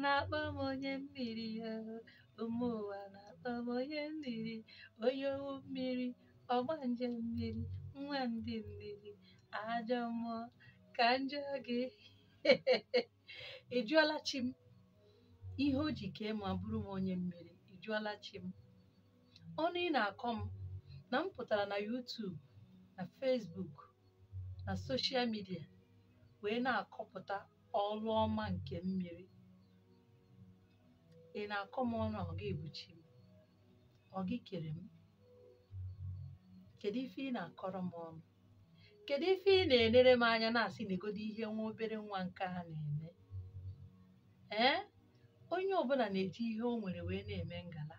na-akpọ m onye mmiri ụmụ ụwa na-akpọ m onye mmiri, onye owu mmiri, ọgbanje mmiri, nwa ndị mmiri, ajọ mmụọ ka njọ gị. Ị jụọla chi m ihe o ji kee ma bụrụ m onye mmiri? Ị jụọla chi m ọnụ ị na-akọ m na m pụtara na YouTube na Facebook na social media wee na-akọpụta ọrụ ọma nke mmiri? Ị na-akọ m ọnụ, ọ gị bụ chi m, ọ gị kere m? Kedu ife ị na-akọrọ m ọnụ? Kedu ife ị na-enere m anya na-asị negodo ihe nwa obere nwa nke a na-eme? Ee, onye ọbụla na-eji ihe o nwere wee na-eme ngala.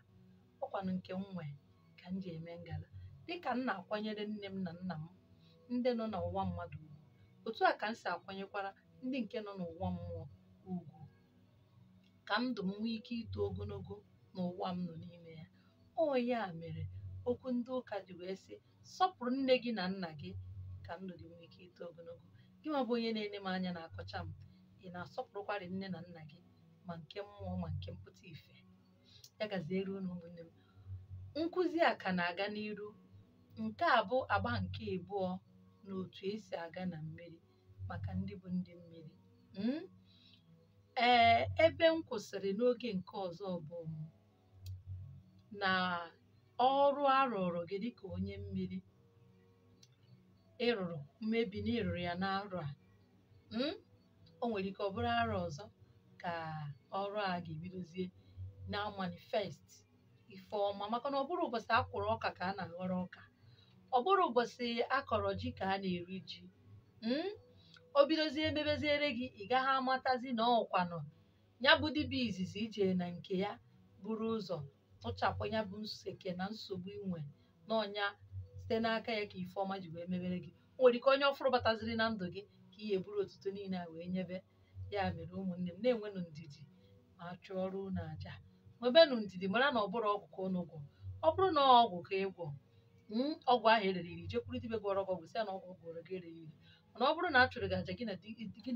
Ọkwanụ nke m nwee ka m ji eme ngala. Dịka m na-akwanyere nne m na nna m ndị nọ n'ụwa mmadụ ugwu, otu a ka m si akwanyekwara ndị nke nọ n'ụwa mmụọ ugwu, ka ndụ m nwee ike ito ogologo n'ụwa m nọ n'ime ya. Ọ ya mere okwu ndị ụka ji wee sị, sọpụrụ nne gị na nna gị ka ndụ gị nwee ike ito ogologo. Gị nwa bụ onye na-ene m anya na-akọcha m, ị na-asọpụrụkwarị nne na nna gị, ma nke mmụọ ma nke mpụta ife? Ya gaziere unu ụmụnne m. Nkụzi a ka na-aga n'iru. Nke a bụ agba nke abụọ na otu esi aga na mmiri maka ndị bụ ndị mmiri. Ee, ebe m kwụsịrị n'oge nke ọzọ bụ na ọrụ a rụrụ gị dịka onye mmiri ịrụrụ mmebi na ịrụrụ ya n'arọ a. O nwere ike ọ bụrụ arọ ọzọ ka ọrụ a ga-ebidozie na manifest ife ọma, maka na ọ bụrụ ụbọchị a kwụrụ ọka ka a na-aghọrọ ọka, ọ bụrụ ụbọchị a kọrọ ji ka a na-eri ji. O bidozie mebeziere gị, ị gaghị amatazi na ọkwanụ ya bụ dibịa izizi ije na nke ya buru ụzọ tụchapụ ya bụ nseke na nsogbu inwe n'ọnya site n'aka ya ka ife ọma ji wee mebere gị. O nwere ike onye ọfụrụ bataziri na ndụ gị ka ihe buru otuto niile a wee nyebe. Ya mere ụmụnne m, na-enwenụ ndidi ma chụọrọ unu aja. Nwebenụ ndidi, mara na ọ bụrụ ọgwụ ka unu gwọ. Ọ bụrụ na ọgwụ ka ị gwọ, ọgwụ ahụ erere iri, jekwuru dibịa gwọrọ gị ọgwụ sị ya na ọgwụ gwọrọ gị erere iri. Mana ọ bụrụ na a chụrụ gị aja, gị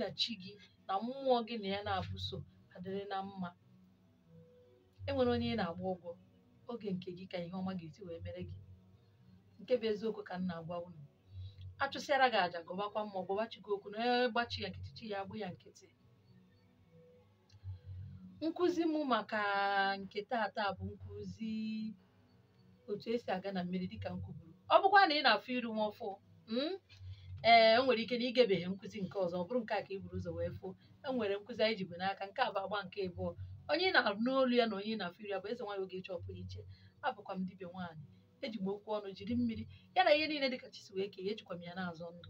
na chi gị na mmụọ gị na ya na-abụso adịrị na mma. E nwere onye ị na-agba ụgwọ, oge nke gị ka ihe ọma ga-esi wee mere gị. Nke bụ eziokwu ka m na-agwa unu. Achụsịara gị aja, gọbakwa mmụọ, gọba chi gị okwu na gbachi ya nkịtị, chi ya agbụ ya nkịtị. Nkụzi m maka nke taata bụ nkụzi otu esi aga na mmiri dịka m kwuburu. Ọ bụkwa na ị na-afụ iru m ọfụ, ee, o nwere ike na igebeghị nkụzi nke ọzọ, ọ bụrụ nke a ka i buru ụzọ wee fụ. E nwere nkụzi anyị jibu n'aka. Nke a bụ agba nke abụọ. Onye ị na-anụ olu ya na onye ị na-afụ iru ya bụ Eze Nwaanyị Ogechi Ọpụrụiche. Abụkwa m dibịa nwaanyị, eji m okwu ọnụ jiri mmiri ya na ihe niile dịka chi si wee kee ya, ejikwa m ya na-azọ ndụ.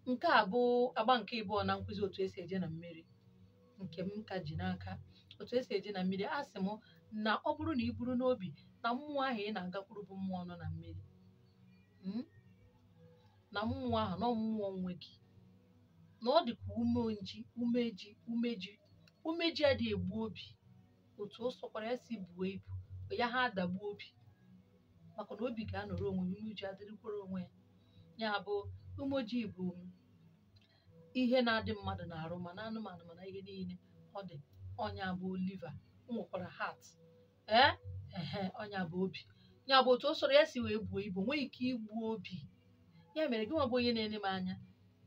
Nke a bụ agba nke abụọ na nkụzi otu esi eje na mmiri nke m ka ji n'aka. Otu esi eje na mmiri, a sị m na ọ bụrụ na ị buru n'obi na mmụọ ahụ ị na-agakwuru bụ mmụọ nọ na mmiri, na mmụọ ahụ nọ mmụọ nwe gị, na ọ dị ka umeji umeji umeji umeji adịghị egbu obi. Otu o sọkwara ya si buo ibu ya, ha adagbu obi, maka na obi ga-anọrọ onwe ya, umeji adịrịkwara onwe ya. Ya bụ umeji bụ ihe na-adị mmadụ na-arụ, ma na anụmanụ, mana ihe niile ọ dị. Ọnya bụ liver, o nwekwara heart, ee ehe, ọnya bụ obi. Ya bụ otu o sọrọ ya si wee buo ibu, nwee ike igbu obi. Ya mere gị nwa bụ onye na-ene m anya,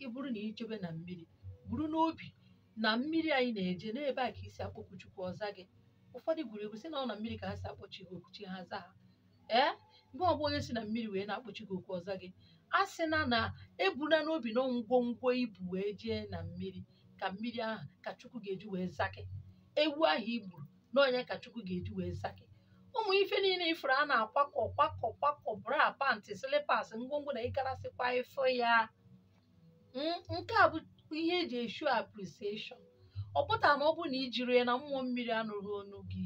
ị bụrụ na ichebe na mmiri, buru n'obi na mmiri anyị na-eje n'ebe a ka isi akpọkwu Chukwu ọza gị. Ụfọdụ gwuru egwu sị na ọ na mmiri ka ha si akpọchi gị okwu, chi ha za ha. Ee, gị nwa bụ onye si na mmiri wee na-akpọchi gị okwu ọza gị, a sị na na ebuna n'obi na ngwongwo ibu wee jee na mmiri ka mmiri ahụ ka Chukwu ga-eji wee za gị. Ewu ahụ i gburu n'ọnya ka Chukwu ga-eji wee za gị. Ụmụ ife niile ifuru a na-akwakọ kwakọ kwakọ, bra, pant, slippers, ngwongwo na ịgarasịkwa ifo ya. Nke a bụ ihe eji eshu appreciation. Ọ pụtara na ọ bụrụ na i jiri ya na mmụọ mmiri anụghị ọnụ gị,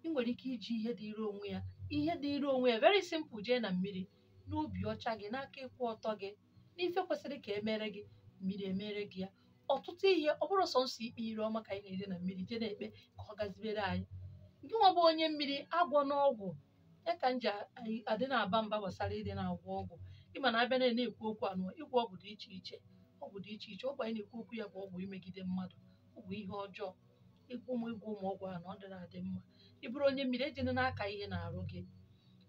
ị nwere ike iji ihe dịịrị onwe ya, ihe dịịrị onwe ya, very simple, jee na mmiri n'obi ọcha gị, n'aka ịkwụ ọtọ gị, n'ife kwesịrị ka emere gị, mmiri emere gị ya. Ọtụtụ ihe, ọ bụrụ sọ nsọ ikpe ire ọma ka anyị na-eje na mmiri jee na-ekpe ka ọ gazibere anyị. Gị nwa bụ onye mmiri, agwọ n'ọgwụ ya ka m ji adị na-aba mba gbasara ịdị na-agwọ ọgwụ. Ịma na abịa na-ekwu okwu anụ ịgwọ ọgwụ dị iche iche, ọgwụ dị iche iche. Ọgwụ anyị na-ekwu okwu ya bụ ọgwụ imegide mmadụ, Ọ bụ ihe ọjọọ ịgwụ ụmụ ịgwụ ụmụ ọgwụ ahụ na ọ dịrị adị mma. Ị bụrụ onye mmiri, ejena n'aka ihe na-arụ gị.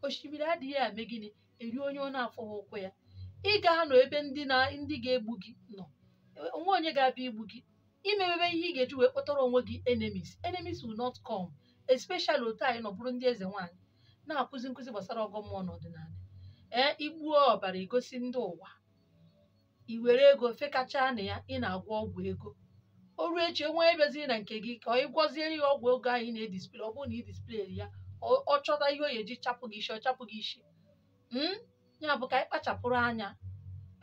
Osimiri adịghị eme gịnị eri onye ọ na-afụghị ụkwụ ya. Ị ga-anọ ebe ndị na ndị ga-egbu gị nọ, onwe onye ga-abịa igbu gị. Imebebe ihe ị ga-eji wee kpọtara onwe gị enemies. Enemies will not come, especially otu anyị nọ bụrụ ndị eze nwaanyị na-akụzi nkụzi gbasara ọgọ mmụọ na ọdịnala. Ee, igbuo ọbara igosi ndị ụwa, i were ego fekachaa na ya, ị na-agwọ ọgwụ ego. O ruo echi, enwee bịaziri na nke gị ka ọ ịgwọziere ya ọgwụ ego ahụ ị na-edisplay. Ọ bụrụ na ị display ya, ọ chọta ihe o ga-eji chapụ gị isi, ọ chapụ gị isi. Ya bụ ka anyị kpachapụrụ anya.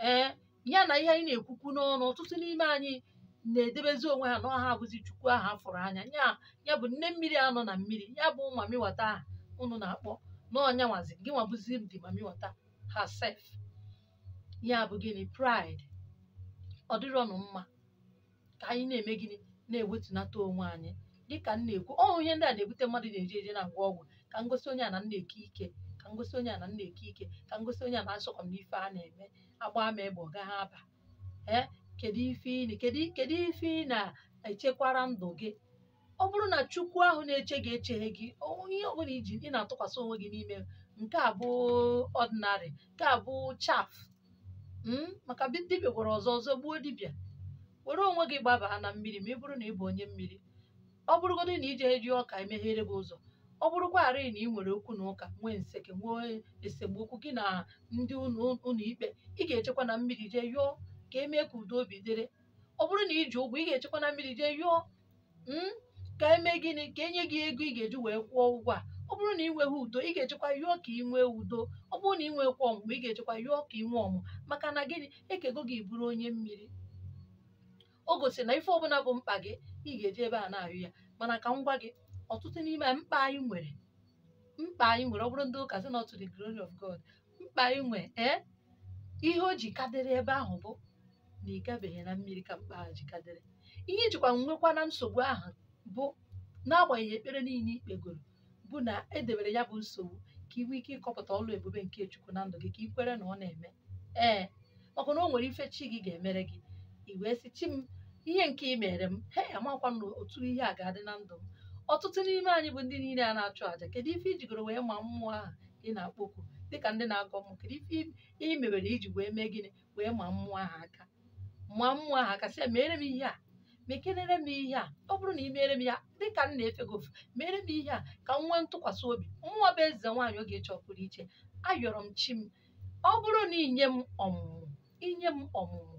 Ee, ya na ihe anyị na-ekwukwu n'ọnụ, ọtụtụ n'ime anyị na-edebezi onwe ha na ọha abụzi Chukwu ahụ afụrụ anya. Ya bụ nne mmiri anọ na mmiri, ya bụ mami wata ahụ unu na-akpọ na ọnya nwazi gị nwa bụzi dị mami wata herself. Ya bụ gịnị? Pride. Ọ dịrọnụ mma ka anyị na-eme gịnị, na-ewetunata onwe anyị. Dịka m na-ekwu, ọ ihe ndị a na-ebute mmadụ na-eji eje na-agwọ ọgwụ ka ngosi onye a na nna eke ike, ka ngosi onye a na nna eke ike, ka ngosi onye a na-asọkwa m n'ife a na-eme, agba m egbe ọ gaghị aba. Ee, kedu ife ị kedu ife ị na-echekwara ndụ gị? Ọ bụrụ na Chukwu ahụ na-eche gị echeghe gị, ihe ọbụla iji ị na-atụkwasị onwe gị n'ime nke a bụ ordinary, nke a bụ chaff. Maka dibịa gwara ọzọ ọzọ gbuo dibịa. Were onwe gị gbabaa na mmiri ma ị bụrụ na ị bụ onye mmiri. Ọ bụrụgodị na ije ji ọka emeghere gị ụzọ, ọ bụrụkwarị na ị nwere okwu na ụka, nwee nseke, nwee esemokwu gị na ndị ụlọ ikpe, ị ga-echekwa na mmiri jee yọọ ka emee ka udo obi dịrị. Ọ bụrụ na iji ụgwọ, ị ga-echekwa na mmiri jee yọọ ka emee gịnị, ka enye gị ego ị ga-eji wee kwụọ ụgwọ a. Ọ bụrụ na ị nweghị udo, ị ga-echekwa yọọ ka ị nwee udo. Ọ bụrụ na ị nwekwa ọmụmụ, ị ga-echekwa yọọ ka ị nwee ọmụmụ. Maka na gịnị, ekego gị bụrụ onye mmiri. O gosiri na ife ọbụla bụ mkpa gị, ị ga-eji ebe a na-arịọ ya. Mana ka m gwa gị, ọtụtụ n'ime mkpa anyị nwere, mkpa anyị nwere, ọ bụrụ ndị ụka sị na to the glory of God, mkpa anyị nwere, ee, ihe o ji kadịrị ebe ahụ bụ na ị gabeghị na mmiri ka mkpa ahụ ji kadịrị. Ihe ijikwa nwekwa na nsogbu ahụ bụ n'agbanyeghị ekpere niile ikpegoro, bụ na edebere ya bụ nsogbu ka ị nwee ike ịkọpụta ọlụ ebube nke Chukwu na ndụ gị, ka ị kwere na ọ na-eme. Ee, maka na o nwere ife chi gị ga-emere gị, i wee sị chi m, ihe nke ị mere m, he amakwa na otu ihe a ga-adị na ndụ m. Ọtụtụ n'ime anyị bụ ndị niile a na-achụ àjà. Kedu ife ijigoro wee ma mmụọ ahụ ị na-akpọku dịka ndị na-agọ mmụọ? Kedu ife ị mewere iji wee mee gịnị, wee ma mmụọ ahụ aka, ma mmụọ ahụ aka sị ya mere m ihe a, mekenere m ihe a. Ọ bụrụ na ị mere m ya dịka m na-efe gị ofufe, mere m ihe a ka m nwee ntụkwasị obi. Mmụọ bụ eze nwaanyị Ogechi pụrụ iche, ayọrọ m chi m, ọ bụrụ na inye m ọmụmụ, inye m ọmụmụ,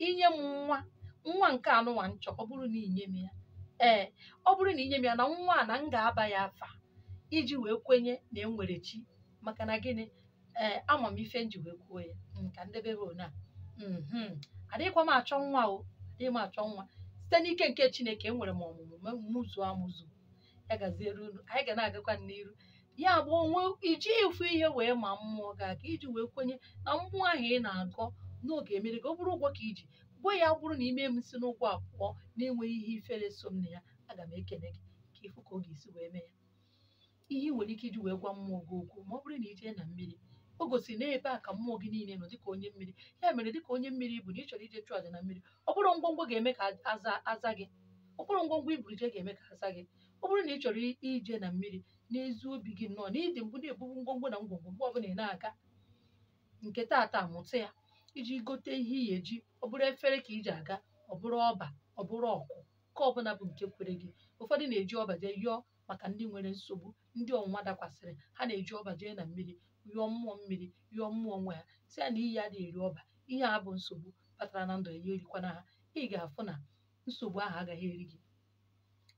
inye m nwa, nwa nke anụnwa nchọ, ọ bụrụ na inye m ya, ee, ọ bụrụ na inye m ya na nwa a na m ga-aba ya afa iji wee kwenye na e nwere chi. Maka na gịnị, ee, ama m ife nji wee kwuo ya nka ndebebe ona. Adịghịkwa m achọ nwa, o adịghị m achọ nwa. Site n'ike nke Chineke enwere m ọmụmụ mụzuo amụzuo. Ya gaziere unu, anyị ga na-agakwa n'iru. Ya bụ onwe iji ịfụ ihe wee ma mmụọ gị aka iji wee kwenye na mmụọ ahụ ị na-agọ n'oge emere gị. Ọ bụrụ ụgwọ ka iji gwa ya, bụrụ na ime m si n'ụgwọ a pụọ na-enweghị ihe ifere so m na ya, aga m ekene gị ka ịfụ ka ọ ga-esi wee mee ya. Ihe ị nwere ike iji wee gwa mmụọ gị okwu ma ọ bụrụ na ijee na mmiri, o gosiri na ebe a ka mmụọ gị niile nọ dịka onye mmiri. Ya mere dịka onye mmiri bụ na ị chọrọ ije chụọ àjà na mmiri, ọ bụrụ ngwongwo ga-eme ka aza gị, ọ bụrụ ngwongwo iburu je ga-eme ka aza gị. Ọ bụrụ na ị chọrọ ije na mmiri n'ezi obi gị nnọọ na ịdị mbụ na-ebubu ngwongwo na ngwongwo mgbe ọbụla ị na-aga nke taata, mụta ya iji gote ihe ị ga-eji. Ọ bụrụ efere ka iji aga, ọ bụrụ ọba, ọ bụrụ ọkụ, nke ọbụla bụ nke kwere gị. Ụfọdụ na-eji ọba jee yọọ maka ndị nwere nsogbu, ndị ọnwụnwa dakwasịrị ha, na-eji ọba jee na mmiri yọọ mmụọ mmiri, yọọ mmụọ nwe ha, si ya na iyi adịghị eri ọba, ihe a bụ nsogbu kpatara na ndụ ya, erikwana ha. Ị ga-afụ na nsogbu ahụ agaghị eri gị,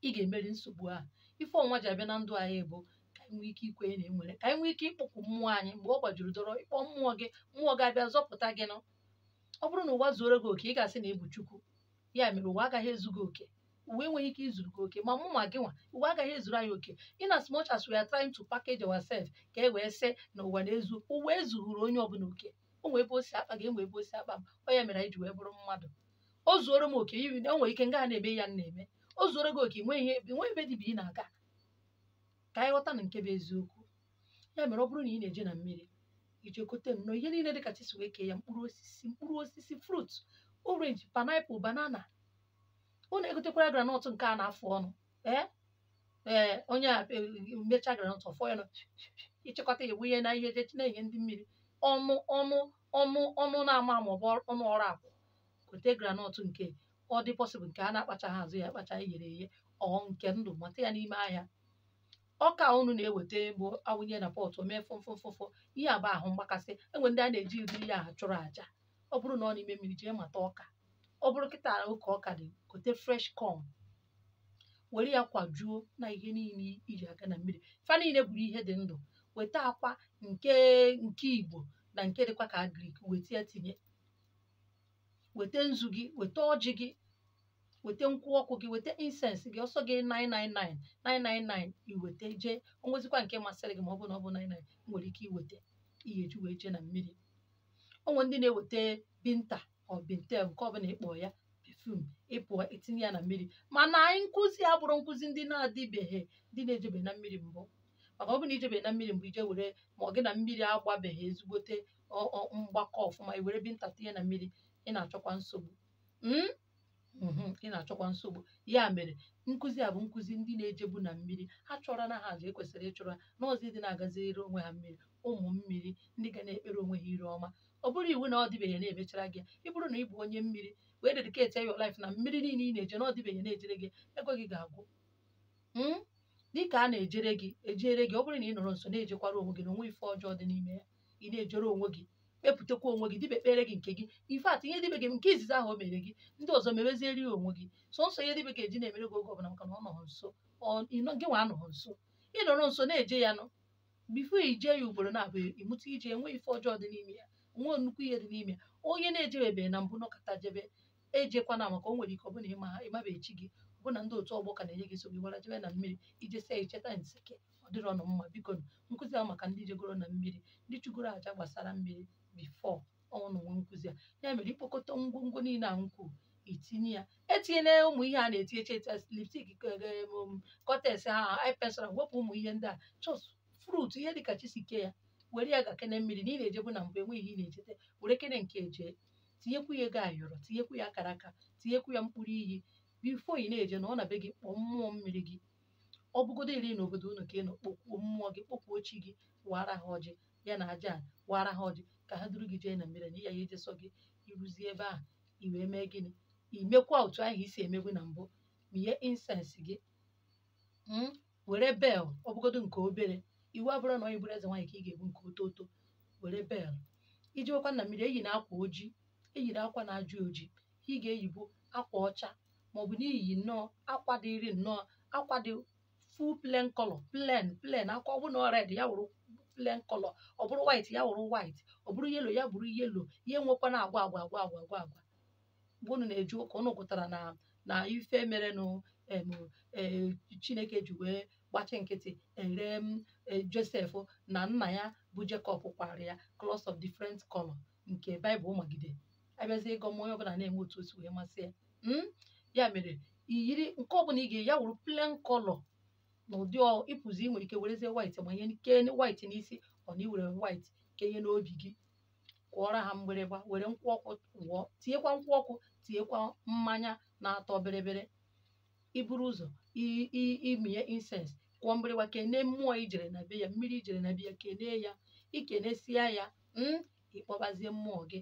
ị ga-emeri nsogbu ahụ. Ife ọnwa ji abịa na ndụ anyị bụ ka anyị nwee ike ikwenye na enwere, ka anyị nwee ike ịkpọkwu mmụọ anyị mgbe ọ gbajuru dọrọ. Ịkpọ mmụọ gị, mmụọ ga-abịa zọpụta gị nụ. Ọ bụrụ na ụwa zuoro gị oke, ị ga-asị na ịbụ Chukwu. Ya mere ụwa agaghị ezu gị oke, ụwa enweghị ike izuru gị oke, ma mụ ma gị nwa, ụwa agaghị ezuru anyị oke. In as much as we are trying to package ourselves ka e wee sị na ụwa na-ezu, ụwa ezughuru onye ọbụla oke. O nwee ebe o si akpa gị, enwee ebe o si akpa m. Ọ ya mere anyị ji wee bụrụ mmadụ. O zuoro m oke, iri o nwere ike nga a na-eme ya m na-eme. O zuoro gị oke, nwee ihe nwee ebe dibịa ị na-aga. Ka anyị ghọta na nke bụ eziokwu. Ya mere ọ bụrụ na ị na-eje na mmiri, ije gote nnọọ ihe niile dịka chi si wee kee ya, mkpụrụ osisi, mkpụrụ osisi, fruit, orange, pineapple, banana, unu Egotekwara groundnut nke a na-afụ ọnụ. Ee onye a mechaa groundnut ọfọ ya nọ, ịchịkọta ya wunye na ihe jechi na-enye ndị mmiri. Ọnụ ọnụ ọnụ ọnụ na-ama maọbụ ọnụ ọrụ akwụ. Gote groundnut nke ọ dị possible nke a na-akpachaghị azụ ya akpacha, eghere eghe ọ nke ndụ, mata ya n'ime ahịa. Ọka unu na-eweta bụ awụnye na pot mee fụfụfụfụ, ihe a bụ ahụ mgbakasị. Enwe ndị a na-eji ụdịrị ya achụrụ àjà. Ọ bụrụ na ọ n'ime mmiri, jee mata ọka. Ọ bụrụ kịta oke ọka dị, gote fresh corn, were ya kwajuo na ihe niile iji aga na mmiri. Fa niile bụrụ ihe dị ndụ. Weta akwa nke nke Igbo na nke dịkwa ka agric, weta ya tinye. Weta nzu gị, weta ọjị gị, weta nkwụ ọkụ gị, weta incense gị, ọsọ gị 999 999 iweta jee. Onwezikwa nke masịrị gị, ma ọ bụ na ọ bụ 99 nwere ike iweta ihe eji wee jee na mmiri. Onwe ndị na-eweta binta ọ bintel, nke ọbụla ịkpọ ya, perfume, ịpụọ itinye ya na mmiri. Mana anyị nkụzi abụrụ nkụzi ndị na-adịbeghị, ndị na-ejebe na mmiri mbụ. Maka ọ bụ na ijebe na mmiri mbụ, ije were ma ọ gị na mmiri agbabeghị ezigbote mgbakọ ọfụma, i were binta tinye na mmiri, ị na-achọkwa nsogbu. Ị na-achọkwa nsogbu. Ya mere nkụzi a bụ nkụzi ndị na-ejebu na mmiri. Ha chọrọ na ha aja ekwesịrị ịchụrụ ha n'ọzọ, ịdị na-agaziri onwe ha mmiri, ụmụ mmiri ndị ga na-ekpere onwe ha ire ọma. Ọ bụrụ iwu na ọ dịbeghị na-emechara gị, ị bụrụ na ị bụ onye mmiri wee dedicate your life na mmiri niile ị na-eje na ọ dịbeghị na-ejere gị, ego gị ga-agwụ. Dịka a na-ejere gị ejere gị, ọ bụrụ na ị nọrọ nso na-ejekwara onwe gị na onwe ife ọjọọ dị n'ime ya, ị na-ejere onwe gị, kpepụtakwa onwe gị, dibịa ekpere gị nke gị. In fact, ihe dibịa gị nke izizi ahụ o mere gị, ndị ọzọ mebeziere ya onwe gị. Sọnsọ ihe dibịa ga-eji na-emere gị oge ọbụla, maka na ọ nọghọ nso, gị nwa anọghọ nso. Ị nọrọ nso na-eje ya nọ before ije ya ugboro na-abụ, ịmụta ije, enwe ife ọjọọ dị n'ime ya, nwee nnukwu ihe dị n'ime ya. Onye na-ejebebeghị na mbụ nọkọta jebe, ejekwana, maka o nwere ike ọ bụ na ịma ịmabechi gị, ọ bụ na ndị otu ọgbọ ka na-enye gị nsogbu, ịgbara jebe na mmiri ijesia icheta nseke, ọ dịrọ ọnụ mma. Biko, nkụzi ahụ maka ndị jegoro na mmiri, ndị chụgoro àjà gbasara mmiri before ọnwụ na onwe nkụzi a. Ya mere ikpokọta ngwongwo niile a nkwu, itinye ya, etinyela ụmụ ihe a na-eti eche eti, lipstick, cotex ha, eye pencil, wepụ ụmụ ihe ndị a. Just fruit, ihe dịka chisike ya, were ya ga kene mmiri na ị na-ejebu na mbụ, enweghị ihe ị na-echete, were kene nke eje, tinyekwu ya ego ayọrọ, tinyekwu ya akara aka, tinyekwu ya mkpụrụ iyi. Before ị na-eje na ọ na be gị, kpọọ mmụọ mmiri gị. Ọ bụgodo iri n'obodo unu ka ị nọ, kpọkwuo mmụọ gị, kpọkwuo chi gị, wara ha ọjị ya na aja, wara ha ọjị ka ha duru gị jee na mmiri na ya ejesọ gị. Iruzie ebe ahụ, i wee mee gịnị? Imekwa otu ahụ isi emegbu na mbụ, mịnye incense gị, were bell, ọ bụgodo nke obere. Iwu abụrụ na onye bụrụ eze nwaanyị ka ị ga-ebu nke ototo. Were bell ijewekwa na mmiri. Eyi na akwa ojii, eyiri akwa na-ajụ oji, ị ga-eyibu akwa ọcha, maọbụ n'iyi nnọọ akwa dịrị nnọọ akwa dị full plain color, plain plain akwa. Ọ bụrụ na ọ red, ya wụrụ plain color; ọ bụrụ white, ya wụrụ white; ọ bụrụ yellow, ya bụrụ yellow. Ya enwekwana agwa agwa agwa agwa agwa agwa. Mgbe unu na-eje ụka, unu gụtara na ife merenụ em ee Chineke ji wee gbachi nkịtị ere m Joseph na nna ya bụ Jacob kwara ya cloth of different color, nke Baịbụl magide. Abịazie ịgọ mmụọ, onye ọbụla na-eme otu o si wee masị ya. Ya mere iyiri nke ọbụla ị ga ya wụrụ plain color na ụdị ịpụzi, ị nwere ike werezie white ma ihe ke white n'isi, ọ na iwere white kenye n'obi gị, kwụọrọ ha mgbịrịgba, were nkwụ ọkụ wụọ, tinyekwa nkwụ ọkụ, tinyekwa mmanya na-atọ bịrịbịrị. Iburu ụzọ imie incense, kwụọ mgbịrịgba, kenee mmụọ ijere na be ya, mmiri ijere na be ya, kenee ya. Ikenesia ya, ịkpọbazie mmụọ gị.